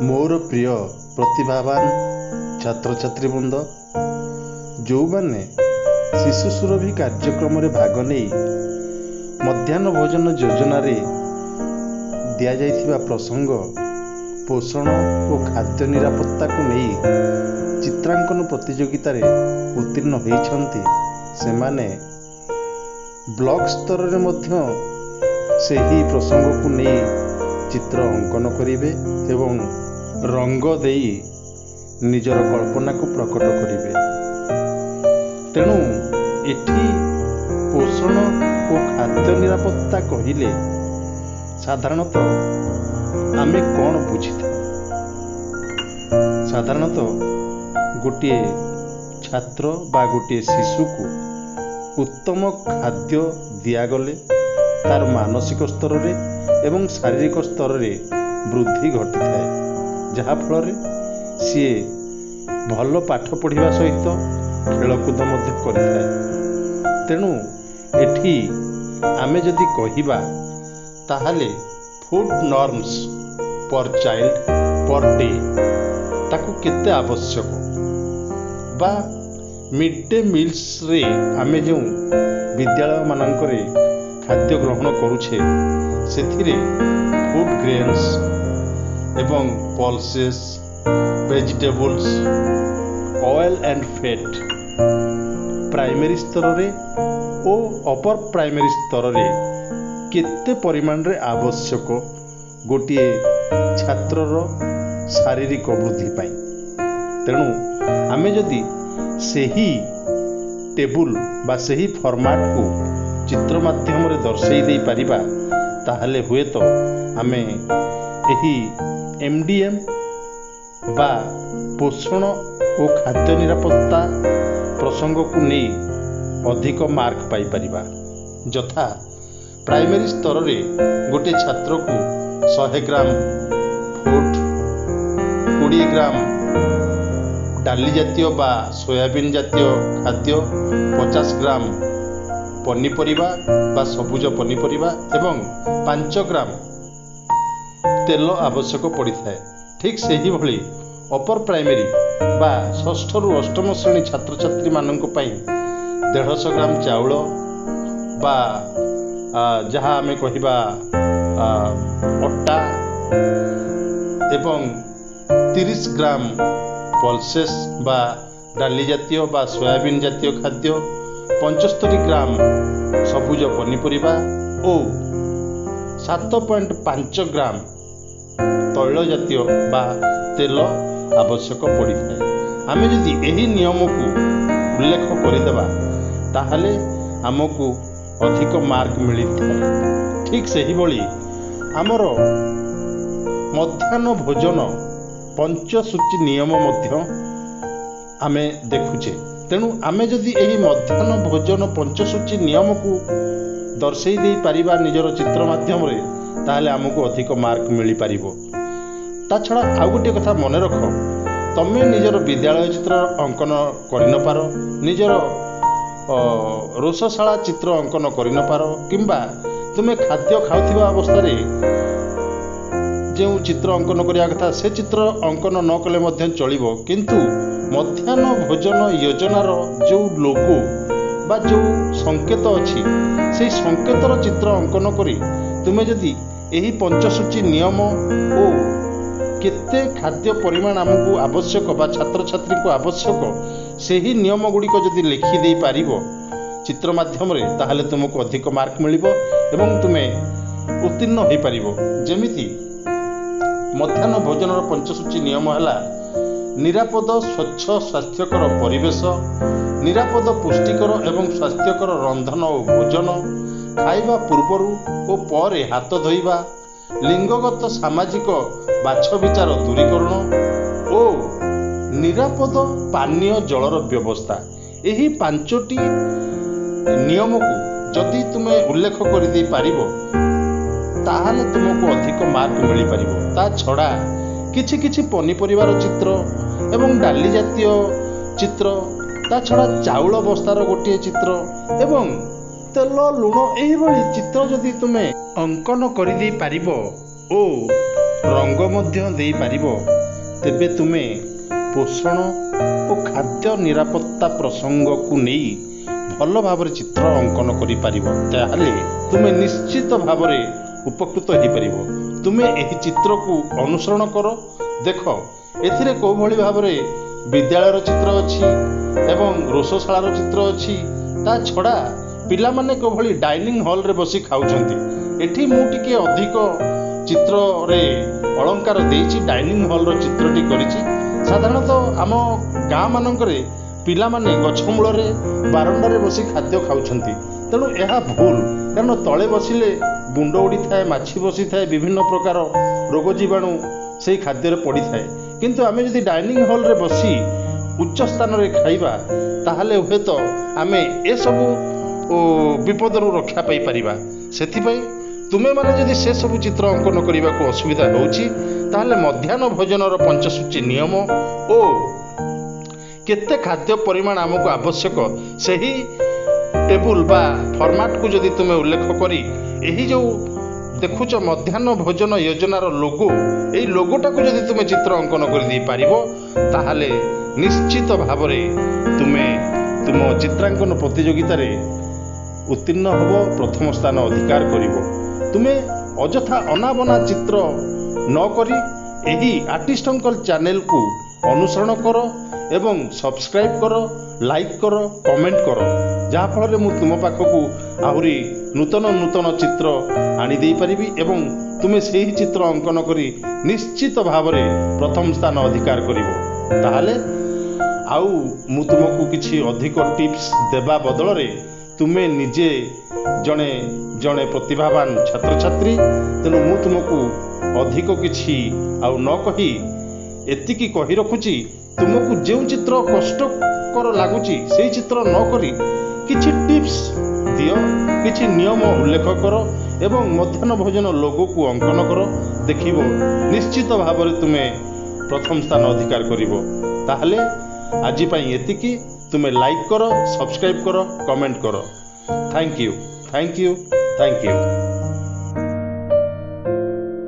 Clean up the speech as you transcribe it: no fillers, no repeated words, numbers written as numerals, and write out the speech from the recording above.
ମୋର ପ୍ରିୟ ପ୍ରତିଭାବାନ ଛାତ୍ରଛାତ୍ରୀବୃନ୍ଦ, ଯେଉଁମାନେ ଶିଶୁ ସୁରଭି କାର୍ଯ୍ୟକ୍ରମରେ ଭାଗ ନେଇ ମଧ୍ୟାହ୍ନ ଭୋଜନ ଯୋଜନାରେ ଦିଆଯାଇଥିବା ପ୍ରସଙ୍ଗ ପୋଷଣ ଓ ଖାଦ୍ୟ ନିରାପତ୍ତାକୁ ନେଇ ଚିତ୍ରାଙ୍କନ ପ୍ରତିଯୋଗିତାରେ ଉତ୍ତୀର୍ଣ୍ଣ ହୋଇଛନ୍ତି, ସେମାନେ ବ୍ଲକ ସ୍ତରରେ ମଧ୍ୟ ସେହି ପ୍ରସଙ୍ଗକୁ ନେଇ ଚିତ୍ର ଅଙ୍କନ କରିବେ ଏବଂ ରଙ୍ଗ ଦେଇ ନିଜର କଳ୍ପନାକୁ ପ୍ରକଟ କରିବେ। ତେଣୁ ଏଠି ପୋଷଣ ଓ ଖାଦ୍ୟ ନିରାପତ୍ତା କହିଲେ ସାଧାରଣତଃ ଆମେ କ'ଣ ବୁଝିଥାଉ? ସାଧାରଣତଃ ଗୋଟିଏ ଛାତ୍ର ବା ଗୋଟିଏ ଶିଶୁକୁ ଉତ୍ତମ ଖାଦ୍ୟ ଦିଆଗଲେ ତାର ମାନସିକ ସ୍ତରରେ ଏବଂ ଶାରୀରିକ ସ୍ତରରେ ବୃଦ୍ଧି ଘଟିଥାଏ, ଯାହାଫଳରେ ସିଏ ଭଲ ପାଠ ପଢ଼ିବା ସହିତ ଖେଳକୁଦ ମଧ୍ୟ କରିଥାଏ। ତେଣୁ ଏଠି ଆମେ ଯଦି କହିବା, ତାହେଲେ food norms per child per day ତାକୁ କେତେ ଆବଶ୍ୟକ, ବା ମିଡ଼୍ ଡେ ମିଲ୍ସରେ ଆମେ ଯେଉଁ ବିଦ୍ୟାଳୟମାନଙ୍କରେ ଖାଦ୍ୟ ଗ୍ରହଣ କରୁଛେ, ସେଥିରେ ଫୁଡ଼୍ ଗ୍ରେନ୍ସ ଏବଂ pulses, vegetables, oil and fat primary ସ୍ତରରେ ଓ ଅପର ପ୍ରାଇମେରୀ ସ୍ତରରେ କେତେ ପରିମାଣରେ ଆବଶ୍ୟକ ଗୋଟିଏ ଛାତ୍ରର ଶାରୀରିକ ବୃଦ୍ଧି ପାଇଁ। ତେଣୁ ଆମେ ଯଦି ସେହି ଟେବୁଲ ବା ସେହି ଫର୍ମାଟକୁ ଚିତ୍ର ମାଧ୍ୟମରେ ଦର୍ଶାଇ ଦେଇପାରିବା, ତାହେଲେ ହୁଏତ ଆମେ ଏହି MDM ବା ପୋଷଣ ଓ ଖାଦ୍ୟ ନିରାପତ୍ତା ପ୍ରସଙ୍ଗକୁ ନେଇ ଅଧିକ ମାର୍କ ପାଇପାରିବା। ଯଥା ପ୍ରାଇମେରୀ ସ୍ତରରେ ଗୋଟିଏ ଛାତ୍ରକୁ 100 ଗ୍ରାମ ଫୁଡ଼୍, 20 ଗ୍ରାମ ଡାଲି ଜାତୀୟ ବା ସୋୟାବିନ୍ ଜାତୀୟ ଖାଦ୍ୟ, 50 ଗ୍ରାମ ପନିପରିବା ବା ସବୁଜ ପନିପରିବା ଏବଂ 5 ଗ୍ରାମ ତେଲ ଆବଶ୍ୟକ ପଡ଼ିଥାଏ। ଠିକ୍ ସେହିଭଳି ଅପର ପ୍ରାଇମେରୀ ବା ଷଷ୍ଠରୁ ଅଷ୍ଟମ ଶ୍ରେଣୀ ଛାତ୍ରଛାତ୍ରୀମାନଙ୍କ ପାଇଁ 150 ଗ୍ରାମ ଚାଉଳ ବା ଯାହା ଆମେ କହିବା ଅଟା ଏବଂ 30 ଗ୍ରାମ ପଲସେସ୍ ବା ଡାଲି ଜାତୀୟ ବା ସୋୟାବିନ୍ ଜାତୀୟ ଖାଦ୍ୟ, 75 ଗ୍ରାମ ସବୁଜ ପନିପରିବା ଓ 7.5 ଗ୍ରାମ ତୈଳ ଜାତୀୟ ବା ତେଲ ଆବଶ୍ୟକ ପଡ଼ିଥାଏ। ଆମେ ଯଦି ଏହି ନିୟମକୁ ଉଲ୍ଲେଖ କରିଦେବା, ତାହେଲେ ଆମକୁ ଅଧିକ ମାର୍କ ମିଳିଥାଏ। ଠିକ୍ ସେହିଭଳି ଆମର ମଧ୍ୟାହ୍ନ ଭୋଜନ ପଞ୍ଚସୂଚୀ ନିୟମ ମଧ୍ୟ ଆମେ ଦେଖୁଛେ। ତେଣୁ ଆମେ ଯଦି ଏହି ମଧ୍ୟାହ୍ନ ଭୋଜନ ପଞ୍ଚସୂଚୀ ନିୟମକୁ ଦର୍ଶାଇ ଦେଇପାରିବା ନିଜର ଚିତ୍ର ମାଧ୍ୟମରେ, ତାହେଲେ ଆମକୁ ଅଧିକ ମାର୍କ ମିଳିପାରିବ। ତା ଛଡ଼ା ଆଉ ଗୋଟିଏ କଥା ମନେ ରଖ, ତମେ ନିଜର ବିଦ୍ୟାଳୟ ଚିତ୍ର ଅଙ୍କନ କରିନପାର, ନିଜର ରୋଷଶାଳା ଚିତ୍ର ଅଙ୍କନ କରିନପାର, କିମ୍ବା ତୁମେ ଖାଦ୍ୟ ଖାଉଥିବା ଅବସ୍ଥାରେ ଯେଉଁ ଚିତ୍ର ଅଙ୍କନ କରିବା କଥା ସେ ଚିତ୍ର ଅଙ୍କନ ନ କଲେ ମଧ୍ୟ ଚଳିବ। କିନ୍ତୁ ମଧ୍ୟାହ୍ନ ଭୋଜନ ଯୋଜନାର ଯେଉଁ ଲୋଗୋ ବା ଯେଉଁ ସଂକେତ ଅଛି, ସେହି ସଂକେତର ଚିତ୍ର ଅଙ୍କନ କରି ତୁମେ ଯଦି ଏହି ପଞ୍ଚସୂଚୀ ନିୟମ ଓ କେତେ ଖାଦ୍ୟ ପରିମାଣ ଆମକୁ ଆବଶ୍ୟକ ବା ଛାତ୍ରଛାତ୍ରୀଙ୍କୁ ଆବଶ୍ୟକ, ସେହି ନିୟମ ଗୁଡ଼ିକ ଯଦି ଲେଖି ଦେଇପାରିବ ଚିତ୍ର ମାଧ୍ୟମରେ, ତାହେଲେ ତୁମକୁ ଅଧିକ ମାର୍କ ମିଳିବ ଏବଂ ତୁମେ ଉତ୍ତୀର୍ଣ୍ଣ ହୋଇପାରିବ। ଯେମିତି ମଧ୍ୟାହ୍ନ ଭୋଜନର ପଞ୍ଚସୂଚୀ ନିୟମ ହେଲା ନିରାପଦ, ସ୍ୱଚ୍ଛ, ସ୍ୱାସ୍ଥ୍ୟକର ପରିବେଶ, ନିରାପଦ, ପୁଷ୍ଟିକର ଏବଂ ସ୍ୱାସ୍ଥ୍ୟକର ରନ୍ଧନ ଓ ଭୋଜନ, ଖାଇବା ପୂର୍ବରୁ ଓ ପରେ ହାତ ଧୋଇବା, ଲିଙ୍ଗଗତ ସାମାଜିକ ବାଛବିଚାର ଦୂରୀକରଣ ଓ ନିରାପଦ ପାନୀୟ ଜଳର ବ୍ୟବସ୍ଥା। ଏହି 5ଟି ନିୟମକୁ ଯଦି ତୁମେ ଉଲ୍ଲେଖ କରିଦେଇ ପାରିବ, ତାହେଲେ ତୁମକୁ ଅଧିକ ମାର୍କ ମିଳିପାରିବ। ତା ଛଡ଼ା କିଛି କିଛି ପନିପରିବାର ଚିତ୍ର ଏବଂ ଡାଲି ଜାତୀୟ ଚିତ୍ର, ତା ଛଡ଼ା ଚାଉଳ ବସ୍ତାର ଗୋଟିଏ ଚିତ୍ର ଏବଂ ତେଲ, ଲୁଣ ଏହିଭଳି ଚିତ୍ର ଯଦି ତୁମେ ଅଙ୍କନ କରିଦେଇ ପାରିବ ଓ ରଙ୍ଗ ମଧ୍ୟ ଦେଇପାରିବ, ତେବେ ତୁମେ ପୋଷଣ ଓ ଖାଦ୍ୟ ନିରାପତ୍ତା ପ୍ରସଙ୍ଗକୁ ନେଇ ଭଲ ଭାବରେ ଚିତ୍ର ଅଙ୍କନ କରିପାରିବ। ତାହେଲେ ତୁମେ ନିଶ୍ଚିତ ଭାବରେ ଉପକୃତ ହୋଇପାରିବ। ତୁମେ ଏହି ଚିତ୍ରକୁ ଅନୁସରଣ କର। ଦେଖ, ଏଥିରେ କେଉଁଭଳି ଭାବରେ ବିଦ୍ୟାଳୟର ଚିତ୍ର ଅଛି ଏବଂ ରୋଷଶାଳାର ଚିତ୍ର ଅଛି। ତା ଛଡ଼ା ପିଲାମାନେ କେଉଁଭଳି ଡାଇନିଂ ହଲ୍ରେ ବସି ଖାଉଛନ୍ତି। ଏଠି ମୁଁ ଟିକେ ଅଧିକ ଚିତ୍ରରେ ଅଳଙ୍କାର ଦେଇଛି, ଡାଇନିଂ ହଲ୍ର ଚିତ୍ରଟି କରିଛି। ସାଧାରଣତଃ ଆମ ଗାଁ ମାନଙ୍କରେ ପିଲାମାନେ ଗଛ ମୂଳରେ, ବାରଣ୍ଡାରେ ବସି ଖାଦ୍ୟ ଖାଉଛନ୍ତି। ତେଣୁ ଏହା ଭୁଲ, କାରଣ ତଳେ ବସିଲେ ଗୁଣ୍ଡ ଉଡ଼ିଥାଏ, ମାଛି ବସିଥାଏ, ବିଭିନ୍ନ ପ୍ରକାର ରୋଗ ଜୀବାଣୁ ସେଇ ଖାଦ୍ୟରେ ପଡ଼ିଥାଏ। କିନ୍ତୁ ଆମେ ଯଦି ଡାଇନିଂ ହଲ୍ରେ ବସି ଉଚ୍ଚ ସ୍ଥାନରେ ଖାଇବା, ତାହେଲେ ହୁଏତ ଆମେ ଏସବୁ ବିପଦରୁ ରକ୍ଷା ପାଇପାରିବା। ସେଥିପାଇଁ ତୁମେମାନେ ଯଦି ସେସବୁ ଚିତ୍ର ଅଙ୍କନ କରିବାକୁ ଅସୁବିଧା ହେଉଛି, ତାହେଲେ ମଧ୍ୟାହ୍ନ ଭୋଜନର ପଞ୍ଚସୂଚୀ ନିୟମ ଓ କେତେ ଖାଦ୍ୟ ପରିମାଣ ଆମକୁ ଆବଶ୍ୟକ, ସେହି ଟେବୁଲ ବା ଫର୍ମାଟକୁ ଯଦି ତୁମେ ଉଲ୍ଲେଖ କରି ଏହି ଯେଉଁ ଦେଖୁଛ ମଧ୍ୟାହ୍ନ ଭୋଜନ ଯୋଜନାର ଲୋଗୋ, ଏଇ ଲୋଗୋଟାକୁ ଯଦି ତୁମେ ଚିତ୍ର ଅଙ୍କନ କରିଦେଇପାରିବ, ତାହେଲେ ନିଶ୍ଚିତ ଭାବରେ ତୁମେ ତୁମ ଚିତ୍ରାଙ୍କନ ପ୍ରତିଯୋଗିତାରେ ଉତ୍ତୀର୍ଣ୍ଣ ହେବ, ପ୍ରଥମ ସ୍ଥାନ ଅଧିକାର କରିବ। ତୁମେ ଅଯଥା ଅନାବନା ଚିତ୍ର ନ କରି ଏହି ଆର୍ଟିଷ୍ଟ ଅଙ୍କଲ ଚ୍ୟାନେଲକୁ ଅନୁସରଣ କର ଏବଂ ସବସ୍କ୍ରାଇବ୍ କର, ଲାଇକ୍ କର, କମେଣ୍ଟ କର, ଯାହାଫଳରେ ମୁଁ ତୁମ ପାଖକୁ ଆହୁରି ନୂତନ ନୂତନ ଚିତ୍ର ଆଣିଦେଇପାରିବି ଏବଂ ତୁମେ ସେହି ଚିତ୍ର ଅଙ୍କନ କରି ନିଶ୍ଚିତ ଭାବରେ ପ୍ରଥମ ସ୍ଥାନ ଅଧିକାର କରିବ। ତାହେଲେ ଆଉ ମୁଁ ତୁମକୁ କିଛି ଅଧିକ ଟିପ୍ସ ଦେବା ବଦଳରେ ତୁମେ ନିଜେ ଜଣେ ଜଣେ ପ୍ରତିଭାବାନ ଛାତ୍ରଛାତ୍ରୀ, ତେଣୁ ମୁଁ ତୁମକୁ ଅଧିକ କିଛି ଆଉ ନ କହି ଏତିକି କହି ରଖୁଛି, ତୁମକୁ ଯେଉଁ ଚିତ୍ର କଷ୍ଟକର ଲାଗୁଛି ସେଇ ଚିତ୍ର ନ କରି କିଛି ଟିପ୍ସ ଦିଅ, କିଛି ନିୟମ ଉଲ୍ଲେଖ କର ଏବଂ ମଧ୍ୟାହ୍ନ ଭୋଜନ ଲୋଗୋକୁ ଅଙ୍କନ କର। ଦେଖିବ, ନିଶ୍ଚିତ ଭାବରେ ତୁମେ ପ୍ରଥମ ସ୍ଥାନ ଅଧିକାର କରିବ। ତାହେଲେ ଆଜି ପାଇଁ ଏତିକି। ତୁମେ ଲାଇକ୍ କର, ସବସ୍କ୍ରାଇବ୍ କର, କମେଣ୍ଟ କର। Thank you, thank you, thank you.